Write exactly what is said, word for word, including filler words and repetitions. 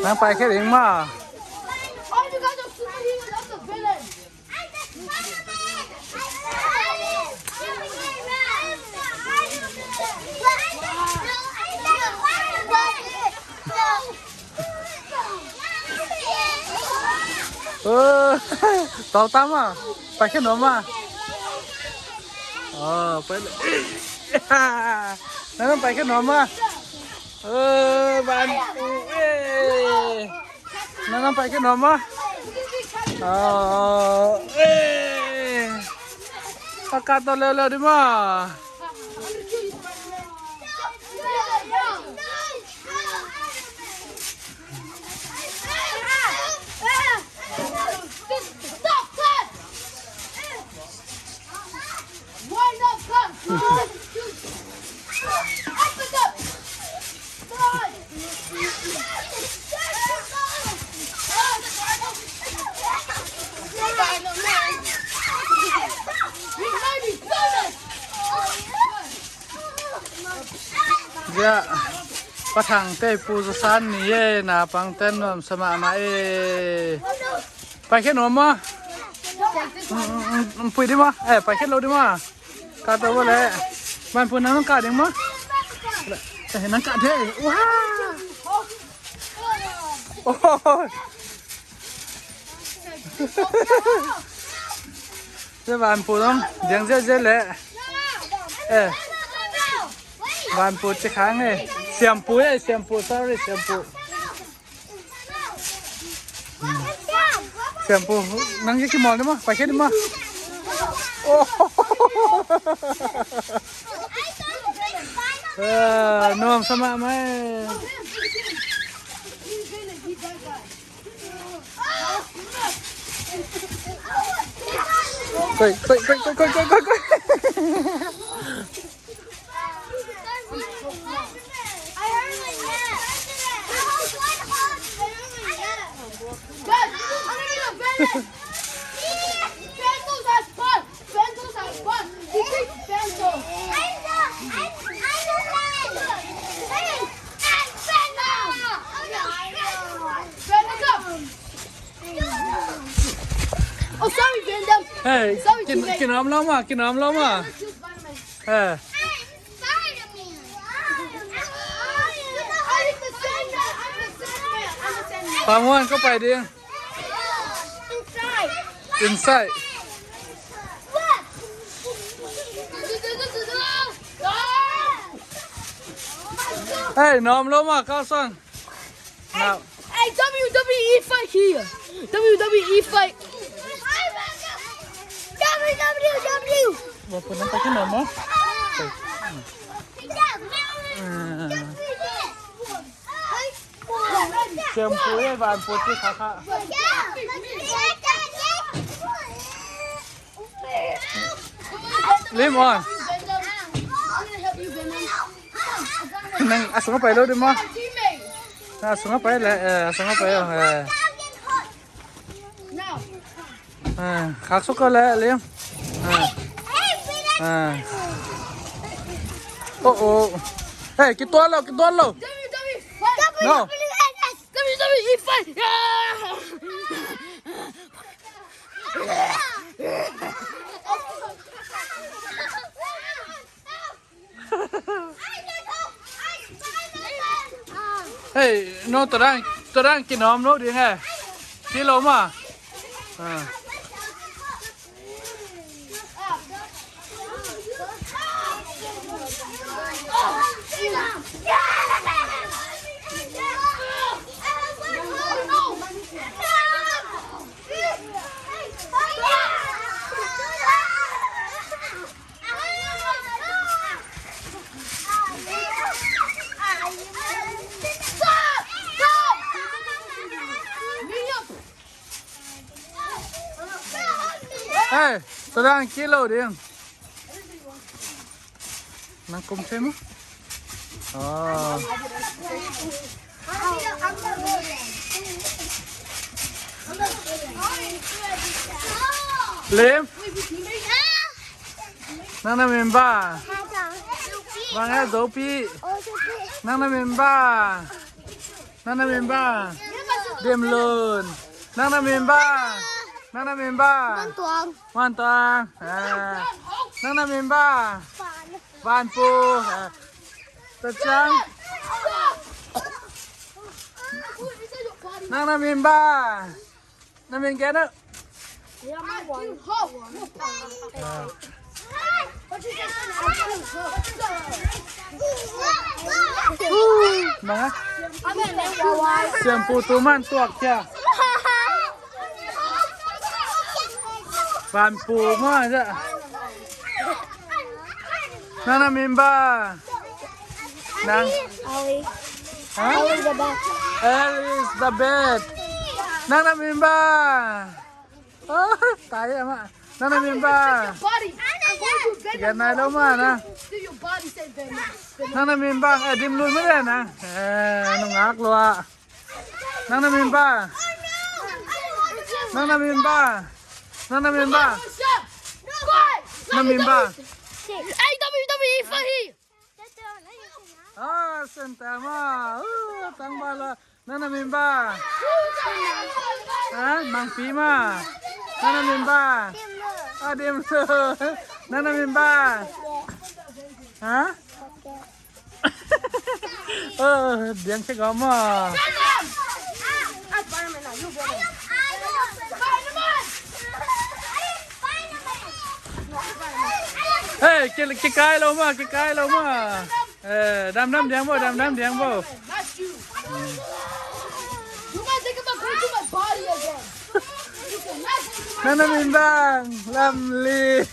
Nang paikhia ding maw? Tau tam ah. Paikhia nuam ah. Nang nang paikhia nuam ah. Van pu eh. Nang nang paikhia nuam ah. Pakkat tawh leuleu ding maw? Zia, Pa Thang te Pu Za San ni e, naupang ten nuamsa mahmah e. Paikhia nuam maw? Pui ding maw? Eh, paikhia lo ding maw? Kah tawh le. Van Pu, nang nang kah ding maw? Eh, nang kah ding. Wah. Zia Van Pu dong diang ziahziah leh. Eh, Van Pu ci khang e. Siam Pu e, Siam Pu, sorry, Siam Pu. Siam Pu, nang ci kimawl ni maw, paikhia ni maw? Nuamsa mahmah e. Koi, koi, koi. Oh, sorry, Van Damme. Hey, sorry, kin, teammate. Kinawm lo maw, kinawm lo maw. Hey. Pamuan, koi pai ding. Inside. Inside. Hey, nawm lo maw, Carlson. Hey, hey, W W E fight here. W W E fight. W W W. Wa pun ang pakai nama? Siam Pu e, Van Pu ci kha kha. Lim on. Nang a sungah pai lo ding maw? Nang a sungah pai le, eh, a sungah pai lo, eh. Eh, khak suk ko le, Lim. Eh. Eh. Oh, oh. Hey, kituan lo, kituan lo. No. W W E fight. Yeah. Hey, no, tadang, tadang kinawm lo ding e. Ci lo maw. Ah. Hey, tadang ci lo ding. Nang kum thei maw? Oh. Lim. Nang na member. Bang e, Zopi. Nang na member. Nang na member. Dim Lun. Nang na min bang? Nang na min bang? Muan Tuang. Muan Tuang. Ah. Nang na min bang? Van. Van Pu. Ah. Tua ciang. Nang na min bang? Na min gen uh. Bang a? Siampu tu man tuak cia. Van Pu maw, cia. Nang na min bang? Nang. Elizabeth. Ha? Elizabeth. Elizabeth. Nang na min bang? Oh, tai ama. Nang na min bang? Body. I'm going to bend. Gan nai lo ma na. Do your body, say bend. Nang na min bang? Eh, Dim Lun mah na. Eh, nungak lua. Nang na min bang? Nang na min bang? Nang na min bang? Nang na min bang? Hey, W W E for he. Ah, Santa ma. Uh, tang ba la. Nang na min bang? Ha? Mang Pi ma. Nang na min bang? Ah, Dim Lun. Nang na min bang? Ha? Ờ, biang khek om à. Hey, kikai lo ma, kikai lo ma. Ờ, dam dam diang bo, dam dam diang bo. Nang na min bang? Lam Lim.